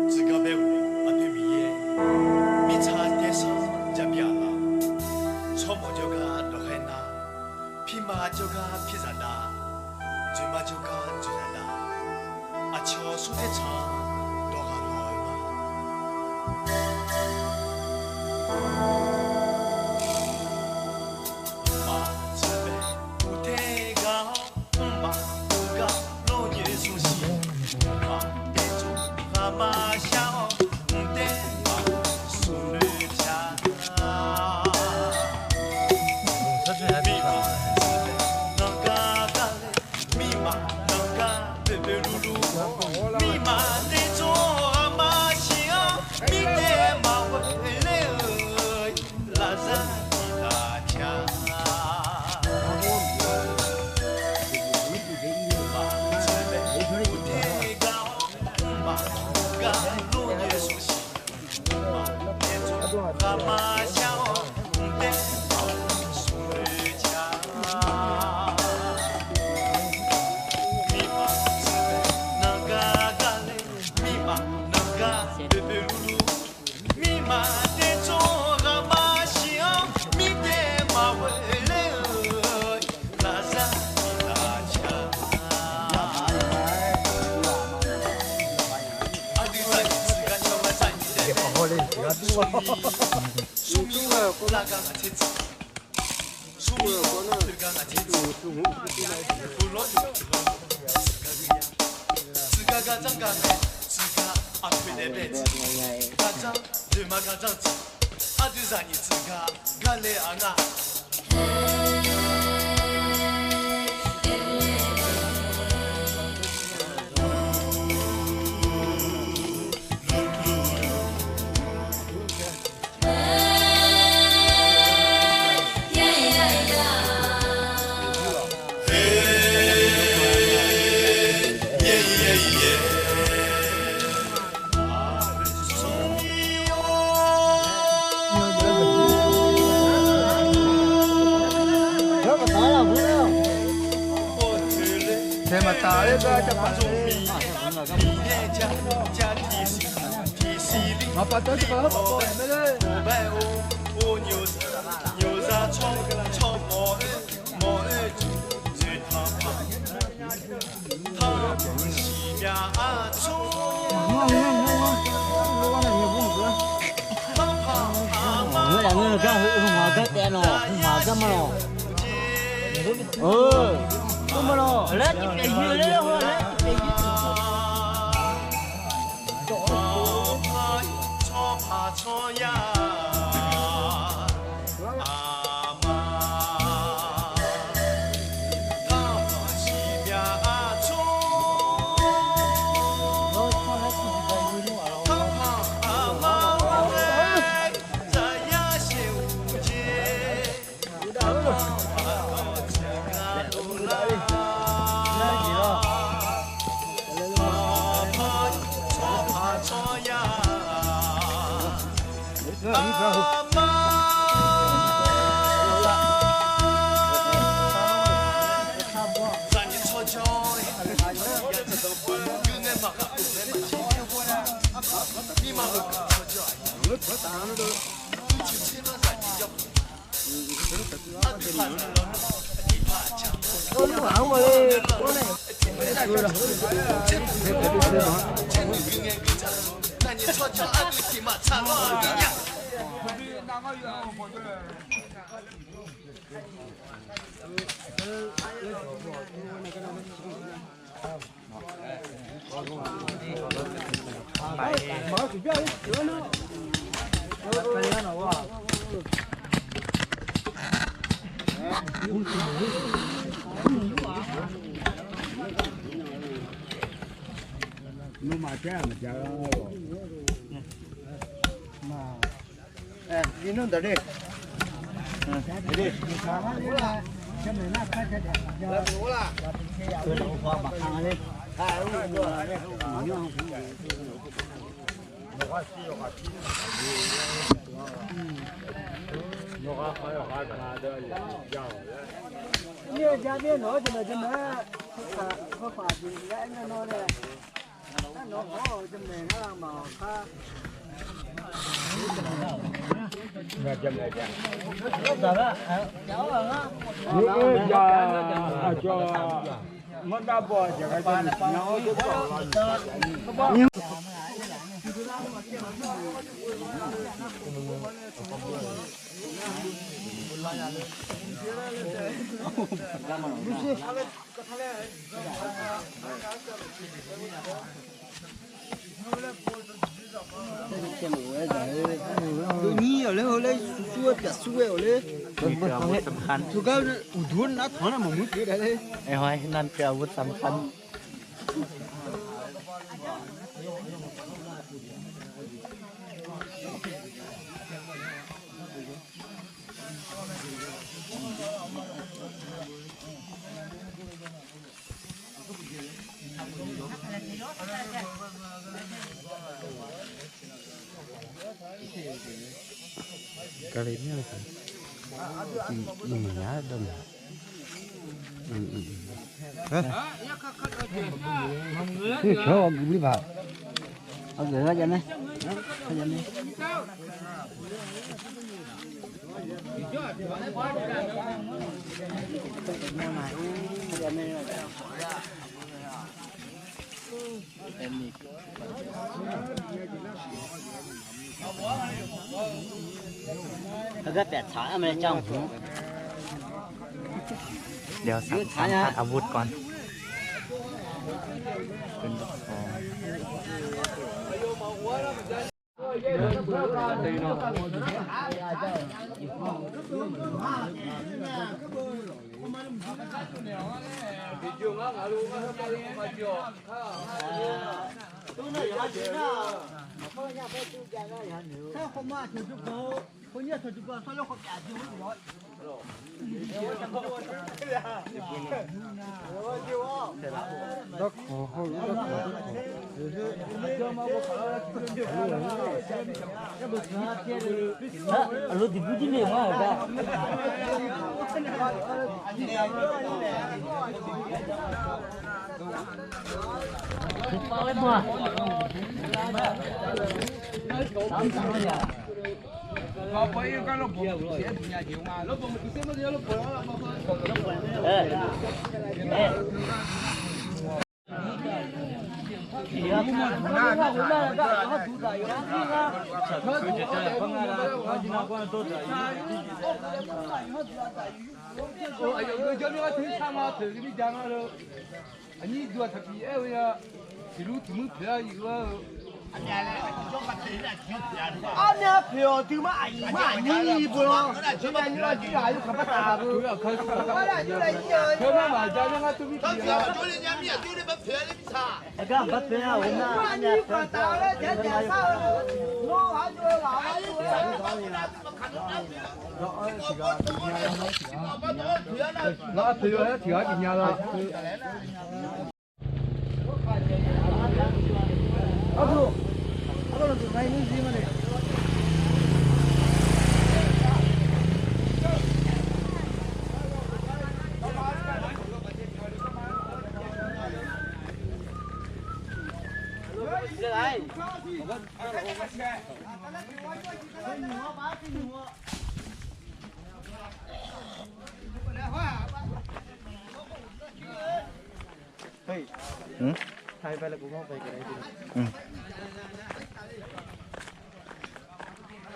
自家别屋阿对面耶，米茶点上加别啦，草帽就个落海那，匹马就个披萨达，嘴巴就个嘴巴达。 阿巧手在唱，多好听嘛。ໄອ້ຫ້ອຍ ນັ້ນຄືອາວຸດສຳຄັນ. ດຽວສຳ ສຳພັດອາວຸດກ່ອນ.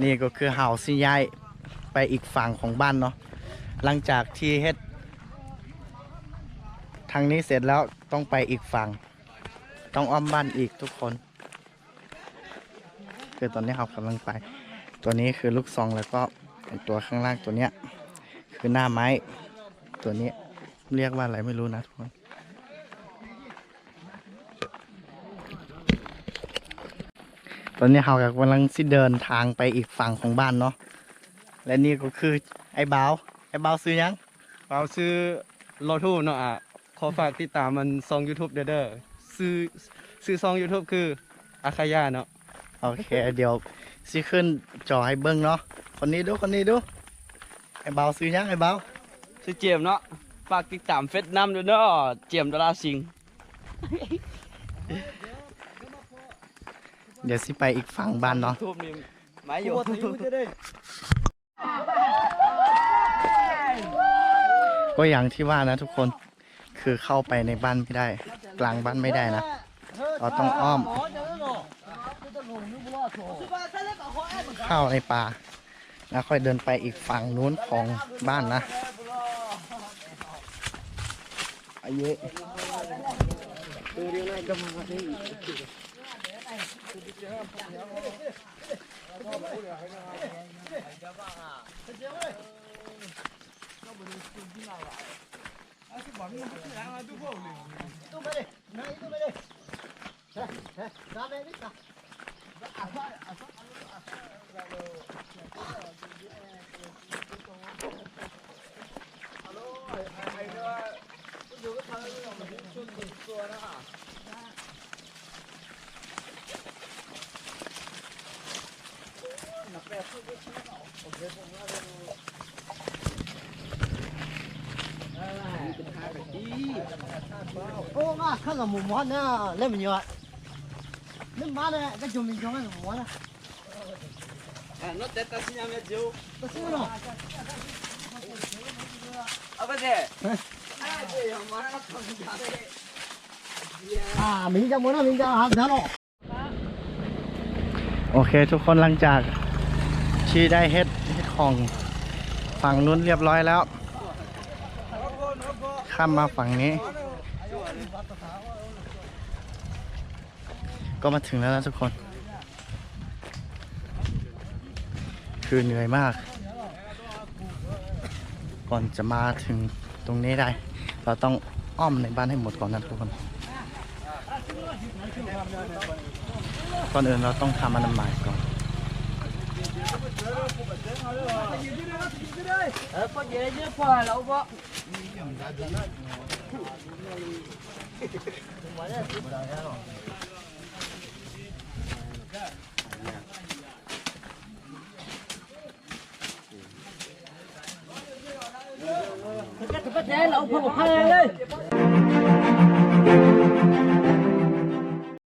ນີ້ກໍຄືເຮົາຊິຍ້າຍໄປອີກຝັ່ງຂອງບ້ານເນາະ. ຫຼັງຈາກທີ່ເຮັດທາງນີ້ເສັດແລ້ວ ຕ້ອງໄປອີກຝັ່ງ ຕ້ອງອ້ອມບ້ານອີກທຸກຄົນ. ຄືຕອນນີ້ເຮົາກຳລັງໄປ ຕົວນີ້ຄືລູກຊອງ ແລ້ວກໍຕົວຂ້າງລ່າງຕົວເນີ້ຍຄືໜ້າໄມ້ ຕົວນີ້ຮຽກວ່າອະໄລໄມ່ຮູ້ນະທຸກຄົນ. ຕອນນີ້ເຮົາກໍກຳລັງຊິເດີນທາງໄປອີກຝັ່ງຂອງບ້ານເນາະ ແລະນີ້ກໍຄືໄອ້ບ່າວ. ໄອ້ບ່າວຊື່ຫຍັງ? ບ່າວຊື່ລໍທູເນາະ. ອາ ຂໍຝາກຕິດຕາມອັນຊ່ອງຢູທູບເດີ. ຊື່ ຊື່ຊ່ອງຢູທູບຄືອາຄາຍາເນາະ. ໂອເຄ ດຽວຊິຂຶ້ນຈໍໃຫ້ເບິ່ງເນາະ. ຄົນນີ້ດູ ຄົນນີ້ດູ. ໄອ້ບ່າວຊື່ຫຍັງ? ໄອ້ບ່າວ ຊື່ເຈມເນາະ. ຝາກຕິດຕາມເຟສນຳດ້ວຍເນາະ ເຈມດາລາສິງ. ດຽວຊິໄປອີກຝັ່ງບ້ານເນາະ. ມາຢູ່ ກໍຢ່າງທີ່ວ່ານະທຸກຄົນ ຄືເຂົ້າໄປໃນບ້ານໄມ່ໄດ້ ກາງບ້ານໄມ່ໄດ້ນະ ເຮົາຕ້ອງອ້ອມ ເຂົ້າໃນປ່າ ແລ້ວຄ່ອຍເດີນໄປອີກຝັ່ງນູ້ນຂອງບ້ານນະ. ອາເຍະ ໂອເຄທຸກຄົນ ຫຼັງຈາກທີ່ໄດ້ເຮັດ ເຮັດຂອງຝັ່ງນູ້ນຮຽບຮ້ອຍແລ້ວ ຂ້າມມາຝັ່ງນີ້ ກໍມາເຖິງແລ້ວນະທຸກຄົນ. ຄືເໜື່ອຍມາກ ກ່ອນຈະມາເຖິງຕົງນີ້ໄດ້ ເຮົາຕ້ອງອ້ອມໃນບ້ານໃຫ້ໝົດກ່ອນນະທຸກຄົນ. ກ່ອນອື່ນເຮົາຕ້ອງທຳອະນາໄມກ່ອນ. ເອົາເອົາເອົາເອົາເອົາ